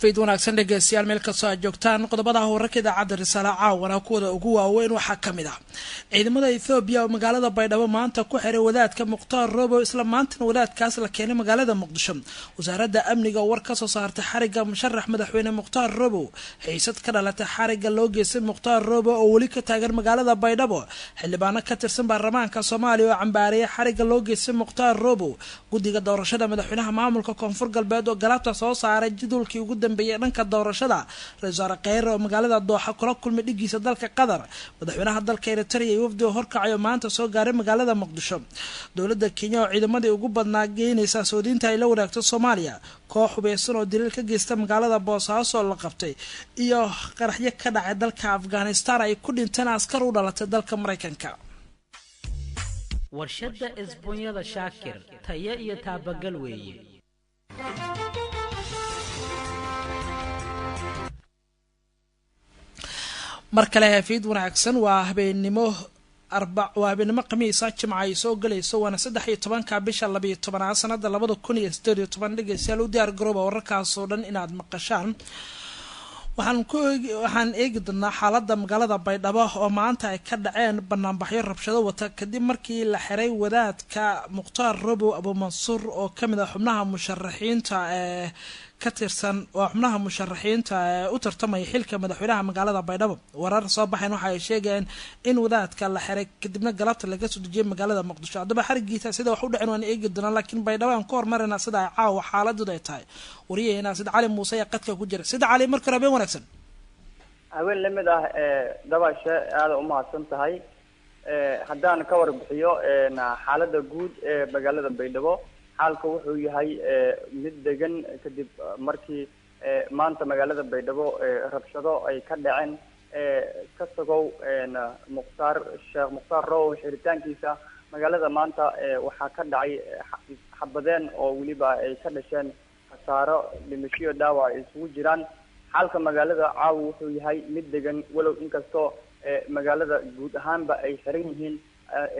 Fayd wanaagsan dhegeystayaal, meel kastoo aad joogtaan, qodobada wararka idaacadda Risaale caawana kuwada ugu waaweyn waxaa ka mid ah ciidamada Ethoobiya oo magaalada Baydhabo maanta ku xiray wadaadka Mukhtaar Robow, isla maantana wadaadkaas la keenay magaalada Muqdisho. Wasaaradda amniga oo war kasoo saartay xariga musharax madaxweyne Mukhtaar Robow. Xiisad ka dhalatay xariga loo geystay Mukhtaar Robow oo weli ka taagan magaalada Baydhabo. Xildhibaano ka tirsan baarlamaanka Soomaaliya oo cambaariyay xariga loo geystay Mukhtaar Robow. Guddiga doorashada madaxweynaha maamulka Koonfur Galbeed oo galaabta soo saaray jadwalkii ugu dambeeyay dhanka doorashada. Ra-isul wasaare Kheyre oo magaalada Dooxa kula kulmay dhigiisa dalka Qatar. Madaxweynaha dalka Eritrea iyo wafdiga horkacayo maanta soo gaaray magaalada Muqdisho. Dowladda Kenya oo ciidamadii ugu badnaa geynaysa soodiinta ay la wadaagto Soomaaliya. Koox hubeysan oo daliil ka geysta magaalada Boosaaso oo la qabtay, iyo qaraxyo ka dhacay dalka Afghanistan ay ku dhinteen askar u dhalatay dalka Mareykanka. Warshadda isbuunyada Shaakir, tayo iyo taabagal weeye. Mar kale hafiid wanaagsan, waa habeenimo waa habeenimo Khamiisa, Jimca ay soo galayso, waana 13-ka bisha 12aad sanada 2018. Dhegeystayaal, u diyaar garooba wararkaasoo dhan inaad maqashaan. Waxaan eegi doonaa xaalada magaalada Baydhabo oo maanta ay ka dhaceen banaanbaxyo rabshado wata kadib markii la xiray wadaadka Mukhtaar Robow Abuumansuur oo kamid ah xubnaha musharaxiinta ee ka tirsan, waa xubnaha musharaxiinta ee u tartamaya xilka madaxweynaha magaalada Baydhabo. Warar soo baxeen waxa ay sheegayeen in wadaadka la xiray kadibna galabta laga soo dejiyay magaalada Muqdisho. Haddaba xarigiisa sida wax u dhaceen waan eegi doonaa, laakiin Baydhabo aan ku hormarinaa sida ay caawa xaaladooda ay tahay. Wariyaheena Sid Cali Muuse ayaa qadka ku jira. Sida Cali, marka hore habeen wanaagsan. Haween lamid ah Dabashe, aada umahadsan tahay. Haddaan ka warbixiyo xaalada guud ee magaalada Baydhabo, xaalka wuxuu yahay mid degan kadib markii maanta magaalada Baydhabo rabshado ay ka dhaceen. Ka sogow Mukhtaar Sheekh Mukhtaar Rowow xiritaankiisa, magaalada maanta waxaa ka dhacay xabadeen oo weliba ay ka dhasheen khasaaro dhimashiyo dhaawac ay isugu jiraan. Xaalka magaalada caawa wuxuu yahay mid degan, walow inkastoo magaalada guud ahaanba ay xiran yihiin,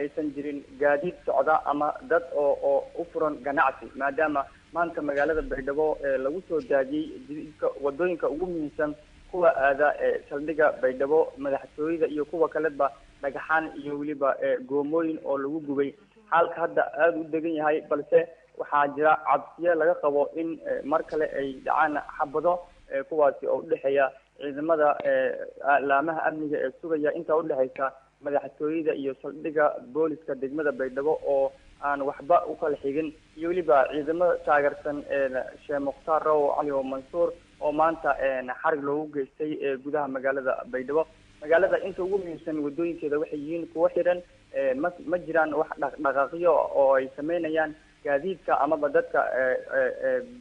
aysan jirin gaadiid socda ama dad oo u furan ganacsi, maadaama maanta magaalada Baydhabo lagu soo daadiyey jidka wadooyinka ugu muhiimsan kuwa aada saldhigga Baydhabo, madaxtooyada iyo kuwa kaleba dhagaxaan iyo weliba goomooyin oo lagu gubay. Xaalka hadda aada u degan yahay, balse waxaa jira cabsiyo laga qabo in mar kale ay dhacaan xabado, kuwaasi oo udhexeeya ciidamada laamaha amniga ee sugaya intaa udhexeysa madaxtooyada iyo saldhigga booliska degmada Baydhabo oo aan waxba u kala xigin, iyo weliba ciidamada taageersan Sheekh Mukhtaar Rowow Cali oo Mansuur oo maanta xarig loogu geystay gudaha magaalada Baydhabo. Magaalada inta ugu muhiimsan wadooyinkeeda waxay yihiin kuwo xiran, ma jiraan wax dhaqdhaqaaqyo oo ay sameynayaan gaadiidka amaba dadka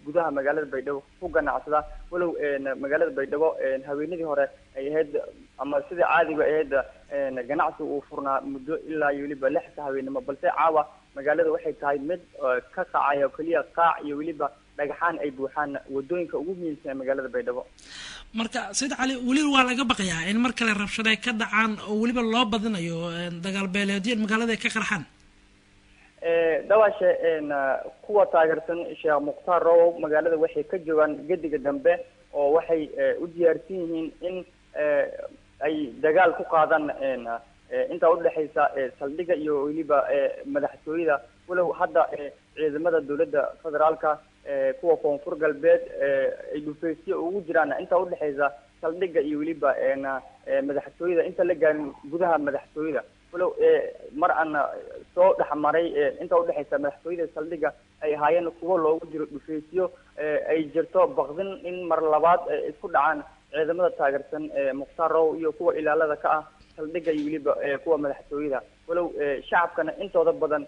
gudaha magaalada Baydhabo ku ganacsada, walow magaalada Baydhabo haweenadii hore ay ahayd ama sida caadiga ahayd ganacsi uu furnaa muddo ilaa iyo weliba 6 haweenimo, balse caawa magaalada waxay tahay mid ka qacaya oo keliya qaac iyo weliba dhagaxaan ay buuxaan wadooyinka ugu muhiimsan ee magaalada Baydhabo. Marka Sayid Cali, weli waa laga baqayaa in mar kale rabshado ay ka dhacaan oo weliba loo badinayo dagaal beeleedyo in magaalada ay ka qarxaan? Dabaashe, kuwa taageersan Sheekh Mukhtaar Rowow magaalada waxay ka joogaan gediga dambe oo waxay u diyaarsan yihiin in ay dagaal ku qaadaan intaa udhexeysa saldhigga iyo weliba madaxtooyada, walow hadda ciidamada dowladda federaalka, kuwa Koonfur Galbeed ay dhufeysyo ugu jiraan intaa udhexeysa saldhigga iyo weliba madaxtooyada, inta la gaarin gudaha madaxtooyada, walow mar aan soo dhexmaray inta udhexeysa madaxtooyada saldhigga ay ahaayeen kuwo loogu jiro dhufeysyo, ay jirto baqdin in mar labaad isku dhacaan ciidamada taageersan Mukhtaar Rowow iyo kuwa ilaalada ka ah saldhigga iyo weliba kuwa madaxtooyada, walow shacabkana intooda badan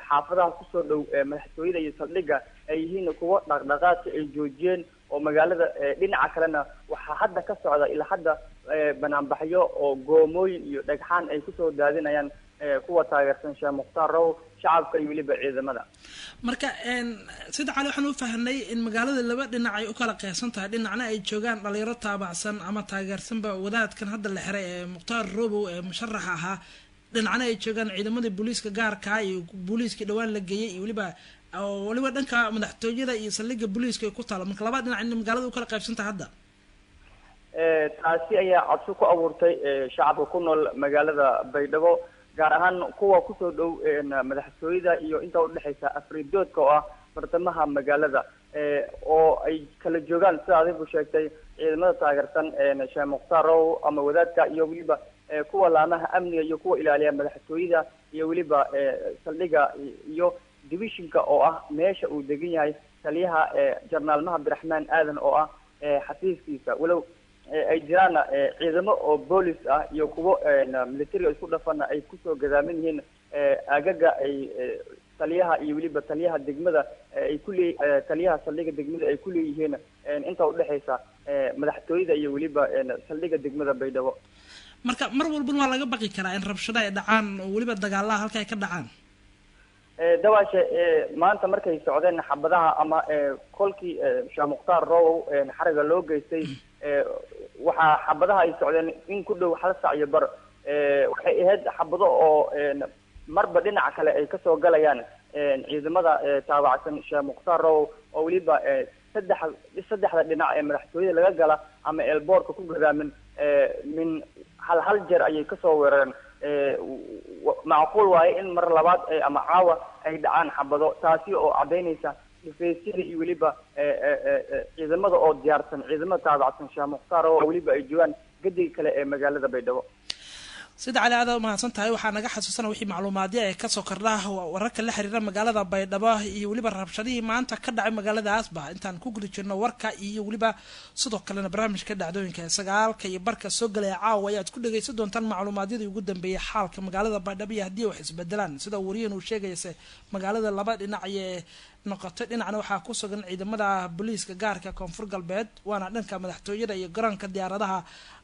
xaafadaha kusoo dhow madaxtooyada iyo saldhigga ay yihiin kuwo dhaqdhaqaadka ay joojiyeen. Oo magaalada dhinaca kalena waxaa hadda ka socda ilaa hadda banaanbaxyo oo goomooyin iyo dhagxaan ay kusoo daadinayaan kuwa taageersan Sheekh Mukhtaar Rowow, shacabka iyo weliba ciidamada. Marka Sida Cali, waxaan u fahanay in magaalada laba dhinac ay u kala qeysan tahay, dhinacna ay joogaan dhalinyaro taabacsan ama taageersanba wadaadkan hadda la xiray ee Mukhtaar Robow ee musharaxa ahaa, dhinacna ay joogaan ciidamadii booliiska gaarkaa iyo booliiskii dhawaan la geeyey iyo weliba oo weliba dhanka madaxtooyada iyo saldhigga booliiska ay ku taalo. Marka laba dhinac in magaalada u kala qaybsanta hadda. Taasi ayaa cabsi ku abuurtay shacabka ku nool magaalada Baydhabo, gaar ahaan kuwa kusoo dhow madaxtooyada iyo inta udhexaysa Afridoodka oo ah bartamaha magaalada, oo ay kala joogaan sida adigu sheegtay ciidamada taageersan Sheekh Mukhtaar Robow ama wadaadka iyo weliba kuwa laamaha amniga iyo kuwa ilaaliya madaxtooyada iyo weliba saldhigga iyo divishinka oo ah meesha uu degan yahay taliyaha Jenaraal Mahad Cabdiraxmaan Aadan oo ah xafiiskiisa. Walow ay jiraan ciidamo oo boolis ah iyo kuwo militariga isku dhafana ay kusoo gadaaman yihiin aagaga ay taliyaha iyo weliba taliyaha degmada ay kulee taliyaha saldhigga degmada ay ku leeyihiin inta udhexaysa madaxtooyada iyo weliba saldhigga degmada Baydhabo. Marka mar walbana waa laga baqi karaa in rabshado ay dhacaan oo weliba dagaalaha halka ay ka dhacaan. Dabaashe, maanta markay socdeen xabadaha ama kolkii Sheekh Mukhtaar Robow xariga loo geystay, waxaa xabadaha ay socdeen in ku dhow 1 saac iyo bar. Waxay ahayd xabado oo marba dhinaca kale ay kasoo galayaan ciidamada taabacsan Sheekh Mukhtaar Robow oo weliba saddexda dhinac ee madaxtooyada laga gala ama eelboorka ku gadaamin min hal jeer ayay kasoo weerareen. Macquul waaye in mar labaad ama caawa ay dhacaan xabado, taasi oo caddaynaysa dhufeysyada iyo weliba ciidamada oo diyaarsan, ciidamada taabacsan Sheekh Mukhtaar oo weliba ay joogaan gediga kale ee magaalada Baydhabo. Sida Cali, aad umahadsan tahay. Waxaa naga xasuusana wixii macluumaadyo ee kasoo kordha wararka la xiriira magaalada Baydhabo iyo weliba rabshadihii maanta ka dhacay magaaladaasba intaan ku guda jirno warka iyo weliba sidoo kalena barnaamijka dhacdooyinka ee 9:15 soo galaya caawa ayaad ku dhegeysan doontaan macluumaadyadii ugu dambeeyay xaalka magaalada Baydhabo iyo haddii wax isbedelaan. Sida wariyahan uu sheegayase, magaalada laba dhinac ayee noqotay. Dhinacna waxaa ku sugan ciidamada booliiska gaarka Koonfur Galbeed, waana dhanka madaxtooyada iyo garoonka diyaaradaha.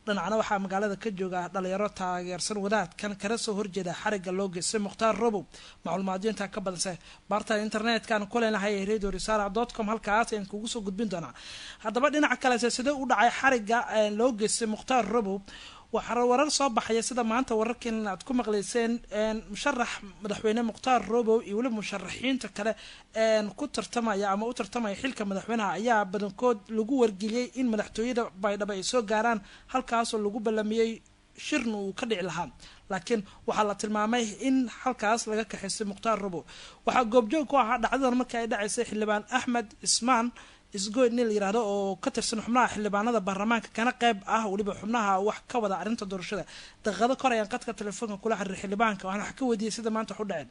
Dhinacna waxaa magaalada ka jooga dhalinyaro taageersan wadaadkan kala soo horjeeda xariga loo geystay Mukhtaar Robow. Macluumaadyo intaa ka badanse barta internet-kan ku leenahay Radio Risala.com, halkaas ayaan kugu soo gudbin doonaa. Haddaba dhinaca kalese, sidee u dhacay xariga loo geystay Mukhtaar Robow? Waxaa warar soo baxaya sida maanta wararkan aad ku maqlayseen, musharax madaxweyne Mukhtaar Robow iyo weliba musharaxiinta kale ku tartamaya ama u tartamaya xilka madaxweynaha ayaa badankood lagu wargeliyey in madaxtooyada Baydhabo ay soo gaaraan, halkaasoo lagu ballamiyey shirna uu ka dhici lahaa. Laakiin waxaa la tilmaamay in halkaas laga kaxaystay Mukhtaar Robow. Waxaa goobjoog ku ahaa dhacdadan markii ay dhacaysay xildhibaan Axmed Ismaan Isgoy nin la yiraahdo oo ka tirsan xubnaha xildhibaanada baarlamaanka, kana qayb ah weliba xubnaha wax ka wada arrinta doorashada. Daqiiqado kor ayaan qadka telefoonka kula xiriiray xildhibaanka, waxaan wax ka weydiiyey sida maanta wax u dhaceen.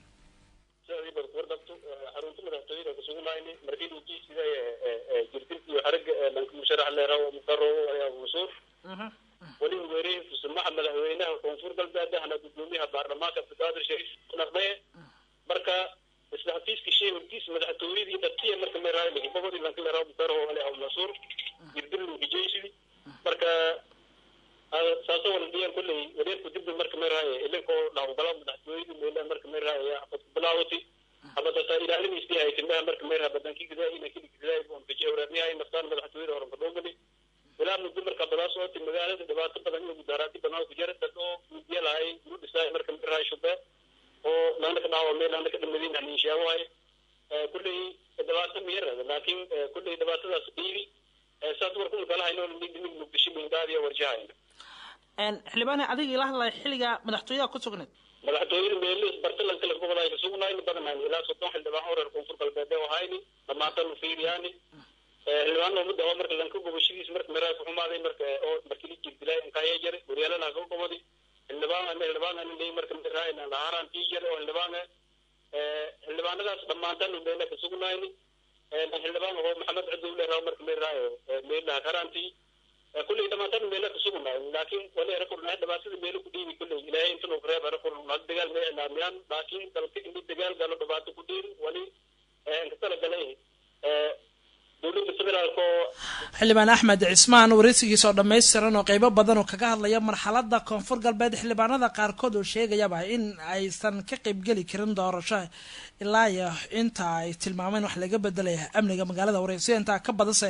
Xarunta madaxtooyada kasugunayni markii ujiisida jirdirkii xaraga lanka musharax leeraw Mukhtaar ayaa Mansuur weli weeriyay fusumaha madaxweynaha Koonfur Galbeed ahna gudoomiyaha baarlamaanka Cabdiqaadir Shariif naqday. Marka isla xafiiska shay hortiis madaxtooyadii dhabtiya marka meeraay gobodi lanka leeraw Mukhtaar ayaa Mansuur jirdir ujiisidi. Marka saaso wala diyan kulley wareerku dib marka meeraay ilinko dhawgala madaxtooyadii meelaha marka meeraay ayaa bilaawatay habadata ilaalinaysi ay timaha marka meeraha badankii gudaha ina kili gudaha oo kaje waraamiyaha naftaan madaxtooyada horan fadhoogani ilaa muddo. Marka badaa socotay magaalada dhibaato badan iyo mudaaraati badan oo ku jira, dad oo gudiya lahay guru dhisaay marka meeraha shube oo laana ka dhaawamay laana ka dhamadin aan inshaa waaye kulley dhibaato miyar, laakiin kulley dhibaatadaas dhiibi saas warku kala hayno mid mid Muqdisho mingaadiya warjahayna. Xildhibaane, adiga ila hadlaya xilliga madaxtooyada ku sugneed? Madaxtooyada meelis bartalanka la gobolay ka sugnayn badanaan ilaa 30 xildhibaan oo reer Koonfur Galbeed oo hayni dhamaantan u fiiriyaani xildhibaan oo muddo marka lanka goboshidiis marka meeraha ku xumaaday marka oo markii la jirdilay inkaaya jare guryaalana ka gobodi xildhibaan ana xildhibaan ana leey marka meeraha ina laharaan tii jare oo xildhibaan xildhibaanadaas dhamaantan meela ka sugnayni xildhibaan oo Maxamed Cabdulle raw marka meeraha meelaha karantii kulley dhamaantan meela ka sugnaay. Laakiin wali arakurna dhibaatada meelo ku dhiibi kulley Ilaahay inta noo reeb arakurna dagaal ma iclaamiyaan, laakiin dalka in dagaal galo dhibaato ku dhiiri wali inka tala galay dowladda federaalka. Xildhibaan Axmed Cismaan wareysigiisa oo dhammaystiran oo qeybo badan oo kaga hadlaya marxalada Koonfur Galbeed, xildhibaanada qaarkood oo sheegayaba in aysan ka qeybgeli karin doorasho ilaa iyo inta ay tilmaameen wax laga bedelaya amniga magaalada, wareysiya intaa ka badanse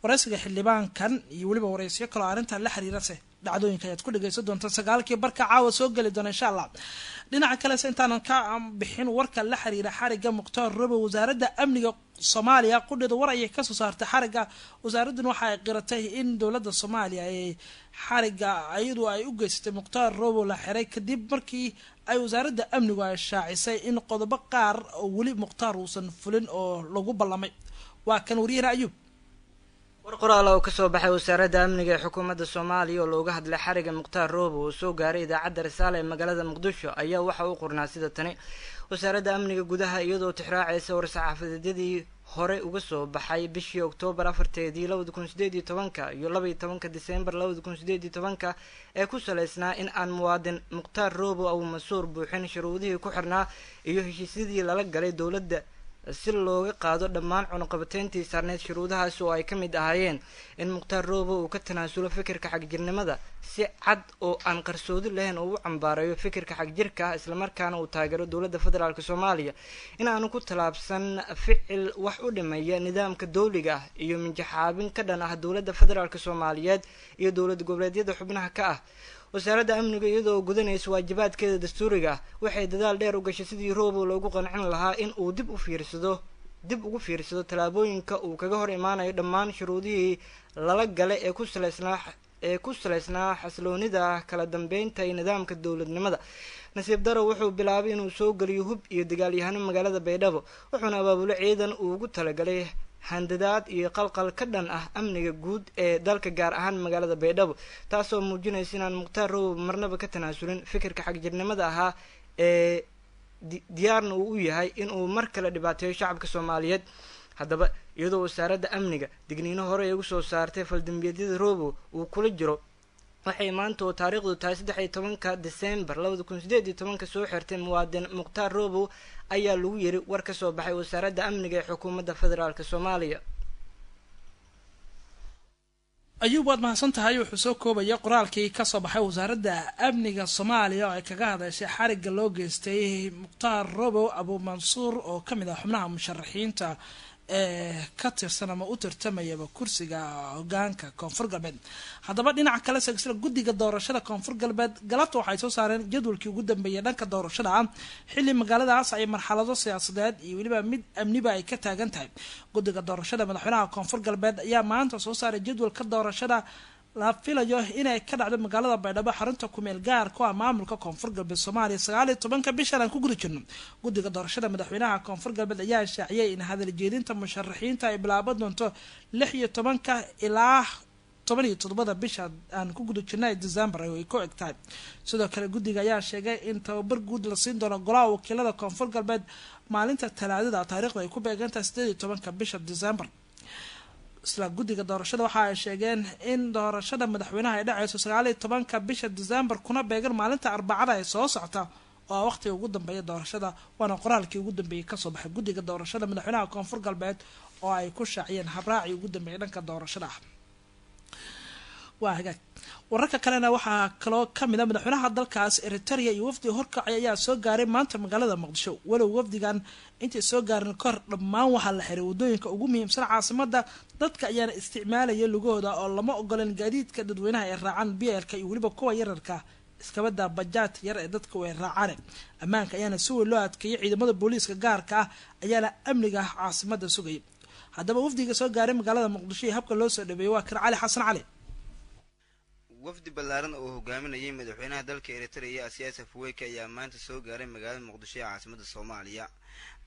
Waraysiga xildhibaankan iyo weliba waraysiyo kaloo arrintan la xiriirase dhacdooyinka ayaad ku dhageysan doonta 9-kii barka caawa soo geli doona insha Allah. Dhinaca kalese intaanan ka bixin warka la xiriira xariga Mukhtaar Robow, wasaaradda amniga Soomaaliya qudheeda war ayay kasoo saartay xariga. Wasaaraddan waxa ay qiratay in dowladda Soomaaliya ay xariga iyadu ay u geysatay Mukhtaar Robow la xiray kadib markii ay wasaaradda amnigu ay shaacisay in qodobo qaar oo weli Mukhtaar uusan fulin oo lagu ballamay. Waa kan wariyahena Ayuub. War qoraal oo kasoo baxay wasaaradda amniga ee xukuumadda Soomaaliya oo looga hadlay xariga Mukhtaar Robow oo soo gaaray idaacadda Risaale ee magaalada Muqdisho ayaa waxa uu qornaa sida tani. Wasaaradda amniga gudaha iyadoo tixraacaysa war-saxaafadeedyadii hore uga soo baxay bishii Oktoobar 4-teedii 2018 iyo 12 Diseembar 2018 ee ku saleysnaa in aan muwaadin Mukhtaar Robow Abu Mansuur buuxin shuruudihii ku xirnaa iyo heshiisyadii lala galay dowladda si looga qaado dhammaan cunuqabateyntii saarneyd, shuruudahaas oo ay ka mid ahaayeen in Mukhtaar Robow uu ka tanaasulo fikirka xagjirnimada si cad oo aan qarsoodi lahayn oo u cambaareeyo fikirka xagjirka ah, islamarkaana uu taageero dowladda federaalk Soomaaliya, in aanu ku tallaabsan ficil wax u dhimaya nidaamka dowliga ah iyo minjaxaabin ka dhan ah dowladda federaalk Soomaaliyeed iyo dowlad goboleedyada xubnaha ka ah. Wasaaradda amniga iyadoo gudanaysa waajibaadkeeda dastuuriga ah waxay dadaal dheer u gashay sidii Robow loogu qancin lahaa in uu dib ugu fiirsado tallaabooyinka uu kaga hor imaanayo dhammaan shuruudihii lala galay ee ku saleysnaa xasiloonida, kala dambeynta iyo nidaamka dowladnimada. Nasiib daro, wuxuu bilaabay inuu soo geliyo hub iyo dagaalyahano magaalada Baydhabo, wuxuuna abaabulo ciidan uu ugu talagalay handadaad iyo qalqal ka dhan ah amniga guud ee dalka, gaar ahaan magaalada Baydhabo, taasoo muujinaysa inaan Mukhtaar Robow marnaba ka tanaasulin fikirka xagjirnimada ahaa ee diyaarna uu u yahay inuu mar kale dhibaateeyo shacabka Soomaaliyeed. Haddaba, iyadoo wasaaradda amniga digniino hore ay ugu soo saartay faldambiyeedyada Robow uu kula jiro, waxay maanta oo taariikhdu tahay 13-ka Diseembar 2018 soo xirtay muwaadin Mukhtaar Robow, ayaa lagu yiri war ka soo baxay wasaaradda amniga ee xukuumadda federaalk Soomaaliya. Ayuub, waad mahadsan tahay. Wuxuu soo koobaya qoraalkii kasoo baxay wasaaradda amniga Soomaaliya oo ay kaga hadashay xarigga loo geystay Mukhtaar Robow Abu Mansuur oo kamid ah xubnaha musharaxiinta ee ka tirsan ama u tartamayaba kursiga hogaanka Koonfur Galbeed. Haddaba dhinaca kale isla guddiga doorashada Koonfur Galbeed galabta waxay soo saareen jadwalkii ugu dambeeyay dhanka doorashada ah, xilli magaaladaas ay marxalado siyaasadeed iyo weliba mid amniba ay ka taagan tahay. Guddiga doorashada madaxweynaha Koonfur Galbeed ayaa maanta soo saaray jadwalka doorashada la filayo inay ka dhacdo magaalada Baydhabo, xarunta kumeel gaar ku ah maamulka Koonfur Galbeed Soomaaliya, 19-ka bishan aan ku guda jirno. Guddiga doorashada madaxweynaha Koonfur Galbeed ayaa shaaciyay in hadal jeedinta musharaxiinta ay bilaaban doonto 16-ka ilaa 17-da bisha aan ku guda jirnay December ay ku eg tahay. Sidoo kale guddiga ayaa sheegay in tababar guud la siin doono golaha wakiilada Koonfur Galbeed maalinta Talaadada, taariikhda ay ku beegantahay 18-ka bisha December. Isla guddiga doorashada waxa ay sheegeen in doorashada madaxweynaha ay dhaceyso 19-ka bisha December, kuna beegan maalinta Arbacada ee soo socota, oo waqtiga ugu dambeeya doorashada. Waana qoraalkii ugu dambeeyay kasoo baxay guddiga doorashada madaxweynaha Koonfur Galbeed oo ay ku shaaciyeen habraacii ugu dambeeyay dhanka doorashada ah. Waa hagaag. Wararka kalena waxaa kaloo kamid a madaxweynaha dalkaas Eritrea iyo wafdi horkacay ayaa soo gaaray maanta magaalada Muqdisho. Walow wafdigan intay soo gaarin kahor dhammaan waxaa la xiray wadooyinka ugu muhiimsan caasimada, dadka ayaana isticmaalaya lugahooda oo lama ogolan gaadiidka dadweynaha ay raacaan BLka iyo weliba kuwa yararka, iskabada bajaad yar ee dadka way raacaan. Ammaanka ayaana si weyn loo adkeeyay, ciidamada booliiska gaarka ah ayaana amniga caasimada sugayay. Haddaba wafdiga soo gaaray magaalada Muqdisho iyo habka loo soo dhaweeyey, waa kan Cali Xasan Cali. Wafdi ballaaran oo hogaaminayay madaxweynaha dalka Eritrea Asiyaas Afweyke ayaa maanta soo gaaray magaalada Muqdisho ee caasimada Soomaaliya.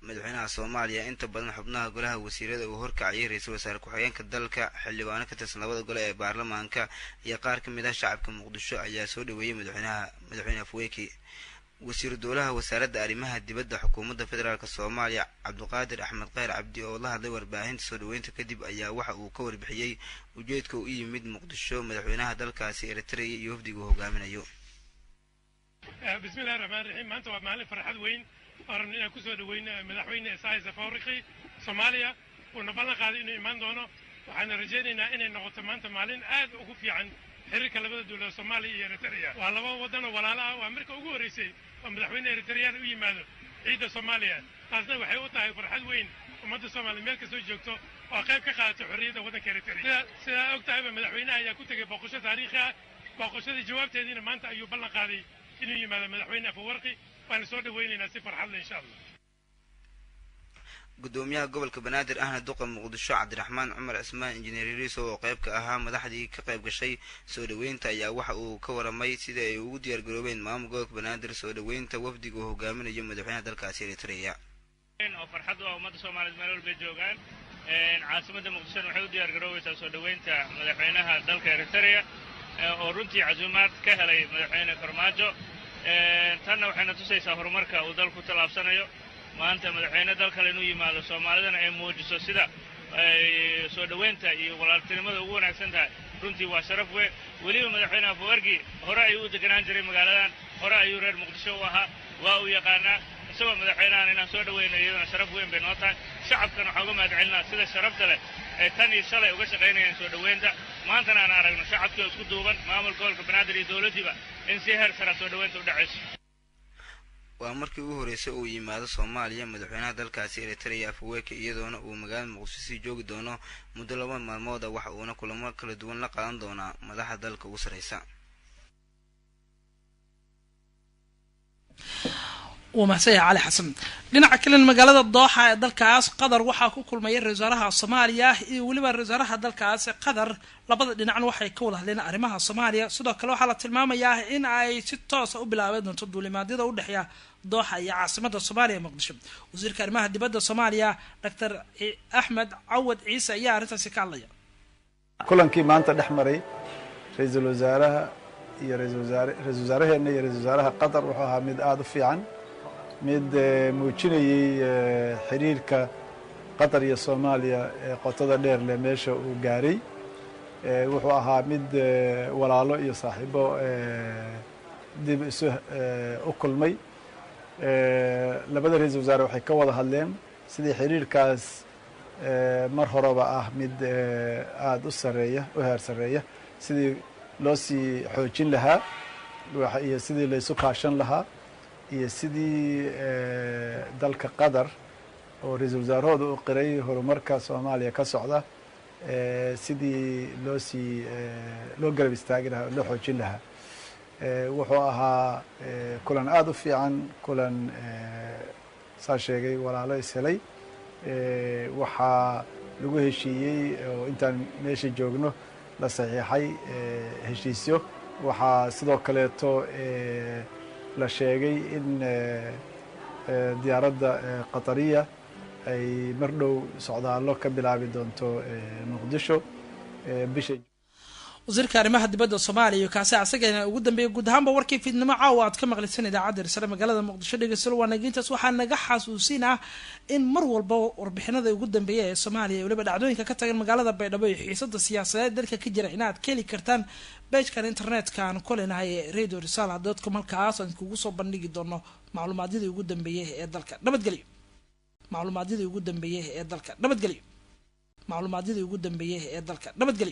Madaxweynaha Soomaaliya, inta badan xubnaha golaha wasiirada uu horkacayay ra-iisul wasaare ku-xigeenka dalka, xildhibaano ka tirsan labada gole ee baarlamaanka iyo qaar ka mid ah shacabka Muqdisho ayaa soo dhaweeyey madaxweynaha. Madaxweyne Afweyke, wasiiru dowlaha wasaaradda arrimaha dibadda xukuumadda federaalk Soomaaliya Cabdiqaadir Axmed Kheyr Cabdi oo la hadlay warbaahinta soo dhaweynta kadib ayaa waxa uu ka warbixiyey ujeedka uu u yimid Muqdisho madaxweynaha dalkaasi Eritrea iyo wafdiga uu hogaaminayo. Bismillahi raxmaan raxiim. Maanta waa maalin farxad weyn oo rabna inaan kusoo dhaweyno madaxweyne Isaias Afwerki Soomaaliya uuna ballan qaaday inuu imaan doono. Waxaana rajaynaynaa inay noqoto maanta maalin aad ugu fiican xiriirka labada dowlad, Soomaaliya iyo Eritrea. Waa laba waddan oo walaalo ah. Waa marka ugu horreysay oo madaxweyne Eritreyaan u yimaado ciidda Soomaaliya, taasna waxay u tahay farxad weyn. Ummadda Soomaaliya meel kastoo joogto oo qayb ka qaadatay xorriyadda waddanka Eritrea. Sidaa og tahayba, madaxweynaha ayaa ku tegay booqasho taariikhi ah. Booqashadii jawaabteediina maanta ayuu ballan qaaday inuu yimaado madaxweyne Afawarqi, waana soo dhaweynaynaa si farxad leh, insha Allah. Gudoomiyaha gobolka Banaadir ahna duqa Muqdisho, Cabdiraxmaan Cumar Cismaan Injineer Yariiso, oo qayb ka ahaa madaxdii ka qayb gashay soo dhaweynta, ayaa waxa uu ka waramay sida ay ugu diyaar garoobeen maamul gobolka Banaadir soo dhaweynta wafdiga uu hogaaminayo madaxweynaha dalkaasi Eritrea. Oo farxad u ah ummadda Soomaaliyeed meel walbay joogaan. Caasimadda Muqdishona waxay u diyaar garoobeysaa soo dhoweynta madaxweynaha dalka Eritrea, oo runtii casuumaad ka helay madaxweyne Farmaajo. Tanna waxayna tusaysaa horumarka uu dalku tallaabsanayo. Maanta madaxweyne dal kale inuu yimaado, Soomaalidana ay muujiso sida ay soo dhoweynta iyo walaaltinimada ugu wanaagsan tahay, runtii waa sharaf weyn. Weliba madaxweyne Afawargi hore ayuu u deganaan jiray magaaladan, hore ayuu reer Muqdisho u ahaa, waa uu yaqaanaa. Isagoo madaxweynahan inaan soo dhaweyno iyadana sharaf weyn bay noo tahay. Shacabkana waxaan uga mahad celinaa sida sharafta leh ay tan iyo shalay uga shaqaynayeen soo dhoweynta. Maantana aan aragno shacabkii oo isku duuban, maamulka gobolka Banaadir iyo dowladdiiba, in si heer sara soo dhoweynta u dhacayso. Waa markii ugu horreysay uu yimaado Soomaaliya madaxweynaha dalkaasi Eritrea Afaweke, iyadoona uu magaalada Muqdisho sii joogi doono muddo 2 maalmooda, waxa uuna kulamo kala duwan la qaadan doonaa madaxda dalka ugu sarreysa. Wuu mahadsan yahay Cali Xasan. Dhinaca kalena, magaalada Dooxa ee dalkaas Qatar waxaa ku kulmaya ra wasaaraha Soomaaliya iyo weliba ra wasaaraha dalkaas Qatar. Labada dhinacna waxay ka wada hadleen arrimaha Soomaaliya. Sidoo kale waxaa la tilmaamayaa in ay si toosa u bilaabeen doonto duulimaadyada udhexeeya Dooxa iyo caasimada Soomaaliya, Muqdisho. Wasiirka arrimaha dibadda Soomaaliya, Doctor Axmed Cawad Ciise, ayaa arrintaasi ka hadlaya. Kulankii maanta dhex maray ra-iisul wasaaraha iyo ra-isul wasaare, ra-isul wasaaraheena iyo ra-isul wasaaraha Qatar wuxuu ahaa mid aada u fiican, mid muujinayey xiriirka Qatar iyo Soomaaliya ee qotada dheer leh meesha uu gaaray. Wuxuu ahaa mid walaalo iyo saaxiibo dib isu u kulmay. Labada ra-iisul wasaare waxay ka wada hadleen sidii xiriirkaas mar horeba ah mid aada u sareeya, u heer sareeya, sidii loo sii xoojin lahaa iyo sidii laysu kaashan lahaa iyo sidii dalka Qatar oo ra-iisul wasaarahooda u qiray horumarka Soomaaliya ka socda, sidii loo sii loo garab istaagi lahaa oo loo xoojin lahaa. Wuxuu ahaa kulan aada u fiican, kulan saa sheegay walaalo is helay. Waxaa lagu heshiiyey oo intaan meesha joogno la saxiixay heshiisyo. Waxaa sidoo kaleeto la sheegay in diyaaradda Qatariya ay mar dhow socdaallo ka bilaabi doonto Muqdisho bisha. Wasiirka arrimaha dibadda Soomaaliya iyo kaasi asagana ugu dambeeyay guud ahaanba warkii fiidnimo caawa aad ka maqlaysan idaacadda Risale magaalada Muqdisho. Dhegeystayaal, waa nagintaas. Waxaa naga xasuusinah in mar walba warbixinada ugu dambeeya ee Soomaaliya iyo weliba dhacdooyinka ka tagan magaalada Baydhabo iyo xiisada siyaasadeed dalka ka jira inaad ka heli kartaan beejkan internetka aan ku leenahay ee radiorisala.com, halkaas aan kugu soo bandhigi doono macluumaadyadii ugu dambeeyay ee dalka. Nabadgelyo. Macluumaadyadii ugu dambeeyay ee dalka. Nabadgelyo. Macluumaadyadii ugu dambeeyay ee dalka. Nabadgelyo.